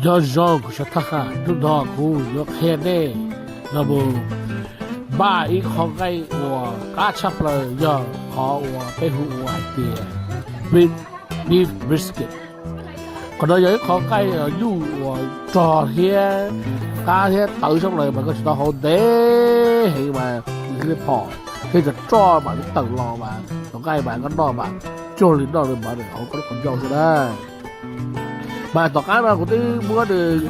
Nyob zoo kuv sawv thab ham, hnub no kuv yuav qhia nej los mus npaj ib qho nqaij uas qab tshaj plaws, yog qhov uas peb hu ua hais tias beef brisket. Qhov no yog ib qho nqaij nyuj uas rog thiab qab thiab tawv sab plaws mas koj tsis tau hau ntev heev mas thiaj li phom, thiab cov roj mas twb tawm los mas tus nqaij mas koj noj mas cuag li noj li mas nws hauv koj lub qhov ncauj xwb na. Mas tom qab no kuv twb muab nws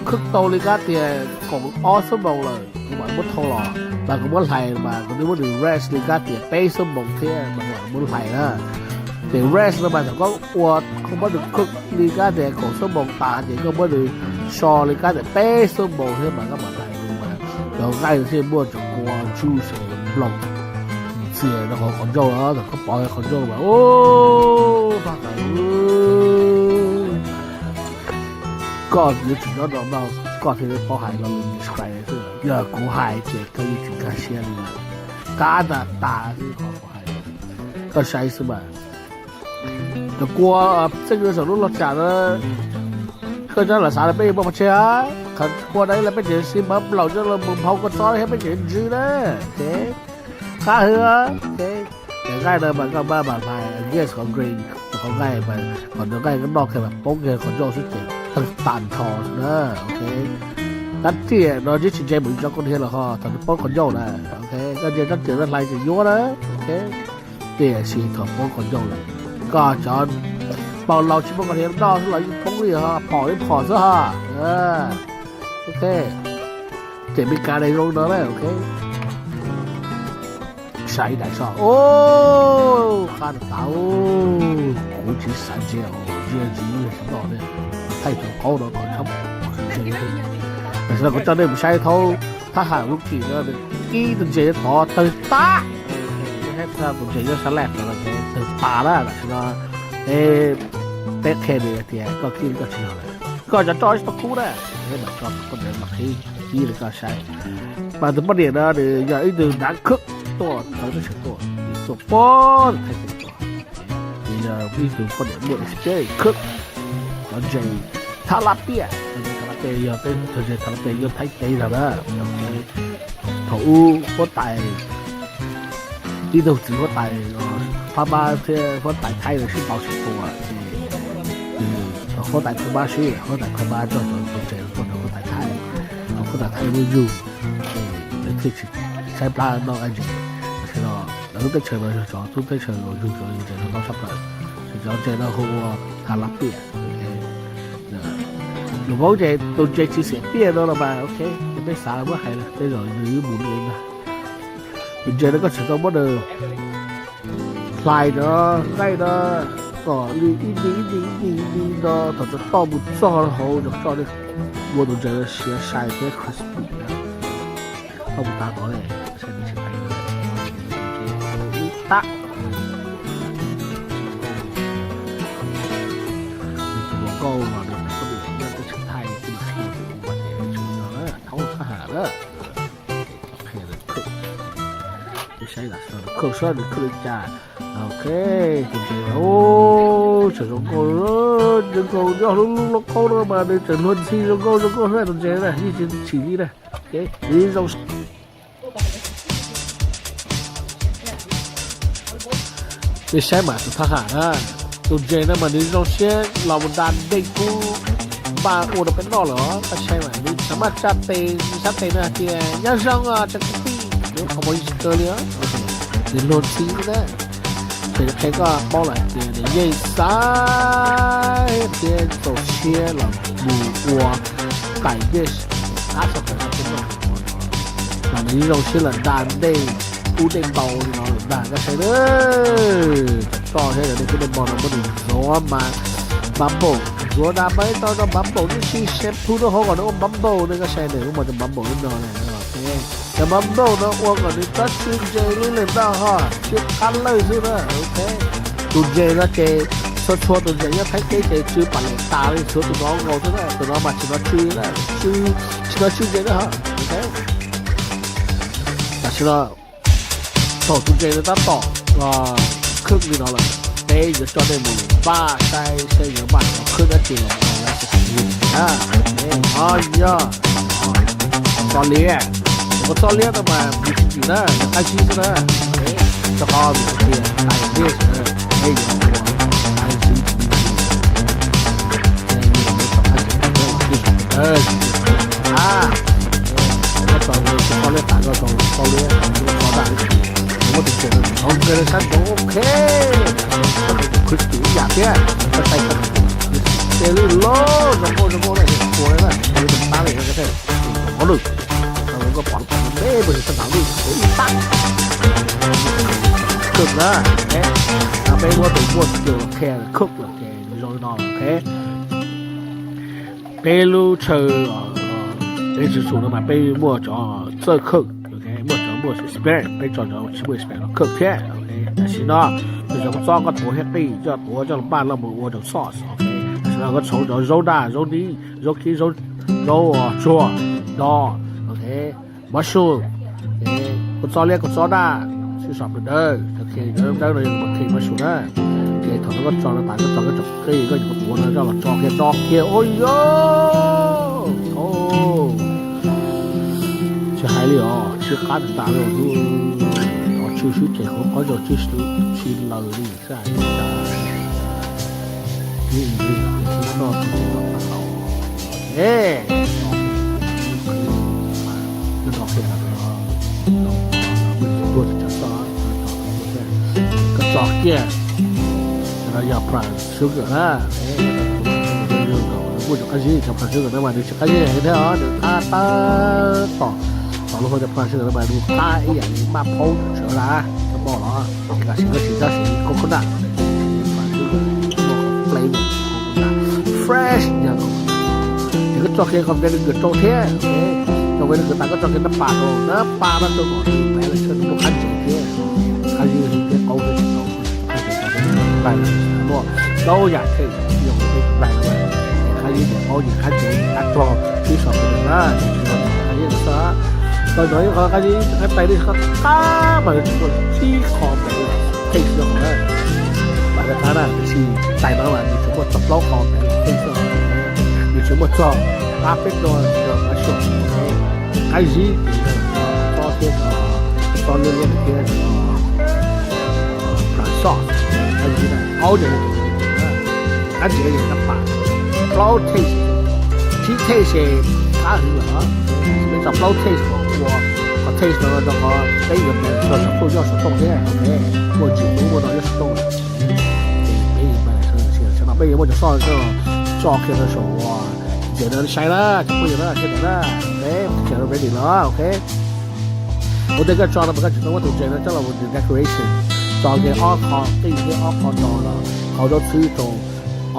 cook tau li kab tias kaum ob xuab moos lawm, kuv mam muab thau los, mas kuv muab hlais mas kuv twb muab nws rest li kab tias peb xuab moos thiab mas kuv mam muab hlais na. Ces rest no mas thaum koj ua, koj muab nws cook li kab tias kaum xuab moos tas ces koj muab nws so li kab tias peb xuab moos thiab mas koj mam hlais nws mas cov nqaij thiaj muaj cov kua juice nploos ntxias rau hauv qhov ncauj, thaum koj pov qhov ncauj mas ub, paj tas. Koj yuav tsum nyob no no koj thiaj li paub hais lo lus describe xwb, yog kuv hais ces koj yeej tsis nkag siab li lawm. Qab tas tas xwb qhov kuv hais, koj saib xwb mas. Cov kua txeej rau saum lub log tsam na, koj cov lam xav los peb yuav muaj pov tseg, qhov kua dai los peb tseem siv npav nplaum coj los mus nphau kua txob thiab peb tseem ntsws na. Qab heev. Ces nqaij no mas koj maj mam hlais against qhov grain, qhov nqaij mas qhov nqaij koj noj kiag mas poob kiag qhov ncauj xwb ces tawg tas nrho na. Tab tiam no ntsib tsis ntse mus ib cov koj niag los ho thaum nws poob qhov ncauj na. Koj ntsia tab tiam no hlais tseem yuav na. Tiam sis thaum poob qhov ncauj lawm, koj cov paus laus tsis muaj koj niag noj xwb los yeej poob li ho, phom li phom xwb ho. Ok, ces Meskas daim zoo no na, ok. Saib daim so, o, qab tas tas, kuv tsis xav ntsia os, ntsia ntsis tsis noj ne, thaij tus qaub no kom tshab ntse. Tam sim no kuv coj nej mus saib thaub thab ham Rookie no, ib tug ntses tod tawg tag, tus ntses nyob sab laj tawg tas na. Tam sim no peb qhia nws tias koj kib koj tsis yog lawm, koj cov roj tsis tau kub na, peb mam tso koj ntawd los qhib kib rau koj saib. Mas tus poj niam no nws yog ib tug nav khwb tuaj txawv teb chaws tuaj, tuaj pab thaij teb tuaj, nws yog ib tug poj niam muaj experience khwb cov ntses Tha la piaj, Tha la piaj yog peb cov ntses Tha la piaj nyob Thaib teb no na. Thaum ub huab tais, ib tug txiv huab tais Pha Mab thiab huab tais Thaib lawv sib ntaus sib tua ces huab tais Pha Mab swb, huab tais Pha Mab coj cov ntses tuaj rau huab tais Thaib, huab tais Thaib muab yug, lawv thiaj tsis tshaib plab noj ntses. Tam sim no lawv lub teb chaws no yog cov tub teb chaws uas yug cov ntses no noj tshaj plaws, ces cov ntses no hu ua Tha la piaj. Lus Hmoob ces tus ntses tsis xiam piaj no los mas ok, ces peb xav muab hais los tej zaum nws yuav mus li ntag. Tus ntses no koj tseem tau muab nws hlais cov nqaij no kom li ib ni ib ni ib ni ib ni no, thaum cov roj mus txog hauv cov roj, ua tus ntses no siav sai thiab crispy na. Thaum mus tas tod ne, saib nws tsis hais li tab. Nws tus hluas nkauj los nws poj niam nyob teb chaws Thaib, tus tsis ua ces tsis yog na, thaub thab ham na. Qhia nws khwb, saib nws khwb li cas. Ok, tus ntses, tseem zoo nkauj, zoo nkauj nyob hauv lub lub lauj kaub no mas nws tseem luag ntxhi zoo nkauj zoo nkauj na, tus ntses na yeej tsis tshim li na. Nws zoo. Nej saib mas tus thab ham na, tus ntses no mas nws zoo siab los mus da dej kub npaj ua rau peb noj lawm os. Koj saib mas nws tsis maj tsa tes, nws sab tes no hais tias nyob zoo os tsoom kwv tij, nws qhov muag yeej tsis kaw li os. Nws luag ntxhi na. Ces qhia koj paub lawm tias nws yeej xaiv thiab txaus siab los mus ua tais dej qab tshaj plaws rau peb noj. Mas nws yeej zoo siab los da dej kub dej npau li no lawm ntag, koj saib na. Cov roj thiab cov dej kub dej npau no muab nws ntxuav mas npav npaum, ntxuav da npav tau rau npav npaum tib si, shampoo rau hauv kom nws ua npav npaum ne, koj saib nws ua mas cov npav npaum li no ne. Cov npav npaum no ua kom nws tsob tsw ntses lub leeg ntaj ho tsw qab lawj xwb na. Ok, tus ntses no ces txhua txhua tus ntses nyob Thaib teb ces tsw pam lem tas li, tshuav tus no nkaus xwb na, tus no mas tsis hnov tsw na, tsw, tsis hnov tsw ntses na ho. Ok, tam sim no thaum tus ntses no tab tom khwb li no lawm, peb yuav coj nej mus npaj saib seb yuav npaj cov khwb dab tsi los mus ua lawv xav xav li. Yog txoj liab, txoj liab no mas yus tsis tsim na, yog qab zib xwb na. Rau qhov tias tais liab xwb na, peb yuav ua qab zib, txoj liab, muab tus tsev no hauv nkawd sab nraud, ok. Crispy ib yam thiab, tais li loj, zoo nkauj zoo nkauj na, ua na, ua li tab li thiab, mov lwj, koj pom me pes sab nraud lwj ib pab. Kawg na, peb muab tus muaj skill qhia cook los ces zoo li no, ok. Peb lub chaw, peb tsis su no mas peb muaj cov txawj cook, muaj cov muaj experience, peb tso cov tsis muaj experience los cook thiab. Tam sim no tus cov txob koj tuav thiab qij coj tuav coj los npaj los mus ua cov sauce, tam sim no koj tshoov cov zaub daj zaub nib zaub kib zaub tsuag no, ok. Mushroom, kua txob liab kua txob daj, sib sau pes dawb, cov khe dawb no yog kua khe mushroom na. Ces thaum no koj tso no tas koj tso koj cov qij koj cov tuav no coj los tso kiag tso kiag, ua yog, tsis hais li os, tsw qab tas li os, tsw swb ces qhov zaum tsw tsis laws li. Koj tso kiag, no yog brown sugar na. Muaj cov qab zib, cov brown sugar no mas nws tsis qab zib heev thiab os, nws qab tab tom, tom lub hau cov brown sugar no mas nws qab ib yam li maj phaub tsawv lawm, koj pom los. Ces kav sim koj siv tab sis coconut, flavor fresh yog ces koj tso kiag kom vinegar rau thiab, tso vinegar tas koj tso kiag nab pas rau, nab pas no rau kom nws pem lawm txhawj nws muaj qab ntsev thiab, qab zib thiab qaub thiab tsis tau, muaj plaub yam thiaj yog peb plaub, qab zib niam qaub niam qab ntsev niam qab rog twb sau pem na, qab zib xwb. Tau no ib qho qab zib qab tais li qab mas nws tsis muaj ib qho pem taste rau hauv na. Mas rau qab na, tiam sis tais no mas nws tsis muaj txog plaub qho pem taste rau hauv, nws tsis muaj txog qab peb no, qab zib, txob thiab, txob liab liab thiab, sauce, qab zib na, aub ces qab ntsev nab pas, plaub taste, tsib taste ces qab heev lawm. Peb tso plaub taste kom ua qhov taste no rau qhov peb yuav mus txog cov phooj ywg xov tooj thiab, muaj ntsis hnub muaj no ywg xov tooj lawm. Ces peb yuav mus, tam sim no peb yuav muab cov sauce tso kiag rau saum ua ntses no saib na, cov phooj ywg na, sawv daws na, peb tsis ready lawm, ok. Ua ntej koj tso no mas koj tseem tau muab tus ntses no coj los ua decoration, tso kiag ob qho qij thiab ob qho dos los qhov zaub txhwb rau,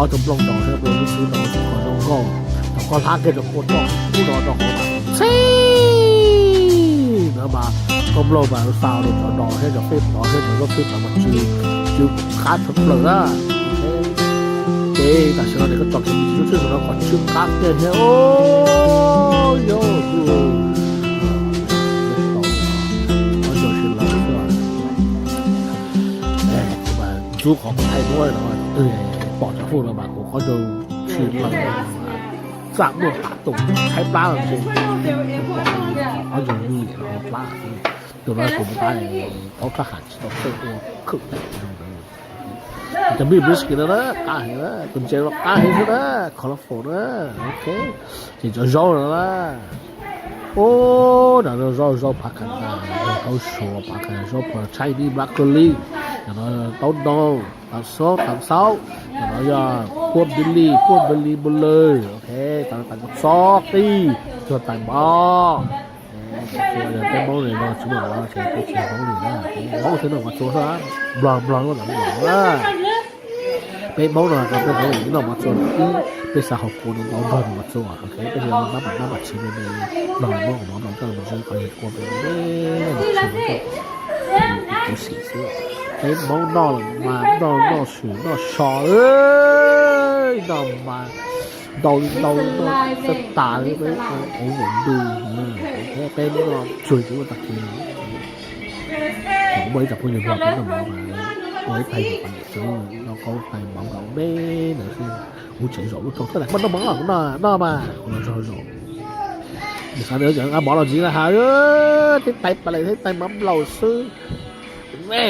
ob tug nplooj rau thiab nplooj zaub txhwb rau kom zoo nkauj, thaum koj hlab kiag rau kua txoj kub no rau hauv mas txhib no mas koj nplooj mas xaus rau cov dos thiab cov peb pov thiab cov zaub txhwb pov mas tsw, tsw qab tshaj plaws na. Ces tam sim no ces koj tso kiag tus zaub txhwb no kom tsw qab kiag thiab, o, yog, o, yog si lawm xwb. Kuv mas ntxub qhov kuv thaij duab no, twg pom cov footage no mas kuv qhov ncauj tshwm plaws, txaj muag tas tus, tshaib plab lawm ces kuv pom qhov ncauj nyiam no plab. Tus no kuv mus qab, thaub rhab ham tsis tau txawj ua khwm. Cov beef brisket no na qab heev na, tus ntses no qab heev xwb na, colorful na, ok. Ces cov zaub no na, ub, no zaub, zaub phav kas nas, zaub suav phav kas nas, zaub phav Chinese broccoli, no taub noo, taub xaub, taub xaub, no yog puab npib li, puab npib li npua lwg, ok, tas tas kua txob qij, tsuag tais mov. Yog peb Hmoob li no tsis muaj mov ces peb tsis Hmoob li na, Hmoob thiaj noj mov txua xwb, Nplog, Nplog luaj ntawd Nplog na. Peb Hmoob no peb Hmoob li noj mov txua ib, peb xav haus kua no tau Nplog noj mov txua, ok, peb Hmoob mab pam mab pam tsis me me, Nplog Hmoob mov no coj mus txua qhov yog kua pem me me, kuv xim xwb. Peb Hmoob noj mas noj noj swm noj so, noj mas ntau li ntau li, noj tas li peb ua ntug, peb noj tsuag ua tag kis. Kuv muaj ib co phooj ywg Nplog peb noj mov mas Ua ib tais npaum no xwb, noj qaub tais mov nplaum me ntawd xwb. Kuv tseem zaum lub rau xwb, muab noj mov kuv noj noj mas kuv los txog zaum. Nws xav nws cov nqa mov los ntxiv na ha, tib tais pam lawm tib tais mov nplaum xwb.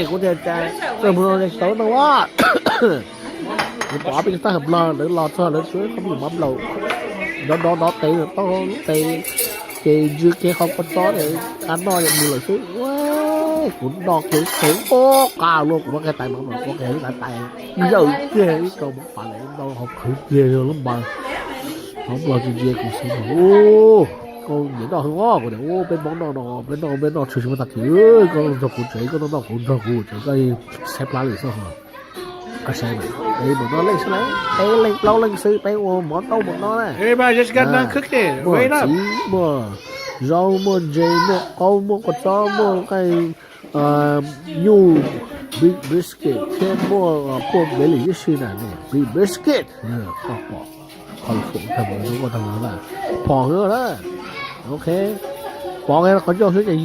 Kuv tias cas txawj mus no tau no a. Kuv pom ob peb tug tag nplog lawv los txog lawv tsuas qhov me mov nplaum, nrov nrov nrov tes tau lub tes, ces ntsw kiag qhov kua txob es nqa noj mus lawm xwb. Kuv noj kiag tes ua qab luaj, kuv muab kiag tais mov nplaum ua kiag ib tais tais, zawm kiag ib rau mov pam lawm, noj qhov qhwv kiag lub npas. Hov nplog ntsia ntsia kuv xwb, koj nyiam noj heev os. Kuv tias ua peb Hmoob noj no peb noj peb noj tshwm sim muaj tag kis, koj nrog kuv tsev, koj noj noj kuv nrog kuv tsev, koj xab plab li xwb ho. Koj saib mas peb mus noj leej xwb na, peb leej plaub leej xwb, peb ua mov ntaub mov no na. Muaj txiv, muaj zaub, muaj ntses, muaj qaub, muaj kua txob, muaj nqaij, nyuj, big biscuit thiab muaj puaj npe li tib si na, big biscuit. Koj pom qhov lus foom tag mus koj tag mus na, phom hwv na. Ok, pom qhov ncauj xwb ces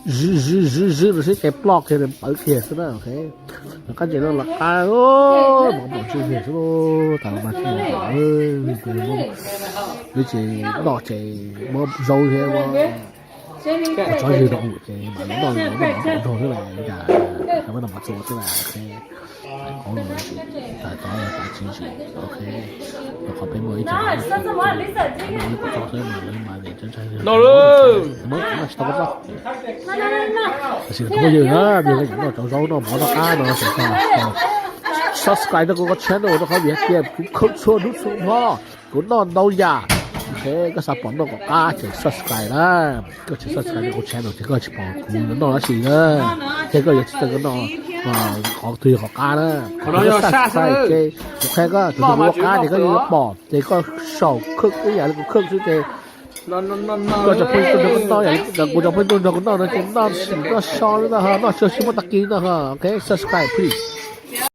zwb zwb zwb zwb no xwb ces ploj kiag pawv kiag xwb na. Ok, qab ntses no los qab, mov nplaum tswj kiag xwb, tas mas tsis muaj, ces noj ces muab zaub thiab muab kua txob ywg rau ces mam li noj mov nplaum nrog xwb las, cas cov peb noj mov txua xwb las. Ok, qauv no tas tov tas tsis ntsis. Ok, rau qhov peb muaj ib co no, ib kua txob xwb mas lawv mas ntshai ntshai. Muab tsis tau kua txob. Tab sis kuv phooj ywg na, yog koj nyiam noj cov zaub noj mov noj qab no, subscribe rau kuv qhov channel rau qhov vim hais tias kuv khawb txhua hnub txhua hmo, kuv noj ntau yam. Ok, koj xav pom noj kom qab ces subscribe na. Koj tsis subscribe rau kuv channel ces koj tsis pom kuv noj dab tsi na. Ces koj yuav tsis tau noj qhov twg yog qhov qab na. Koj subscribe ces kuv qhia koj tus twg ua qab ces koj yuav pom ces koj saum khwb ib yam li kuv khwb xwb ces koj cov phooj ywg tuaj nrog koj noj, yam li kuv cov phooj ywg tuaj nrog kuv noj no ces noj sim noj so li no ho, noj tsis tsis muaj tag kis no ho. Ok, subscribe please.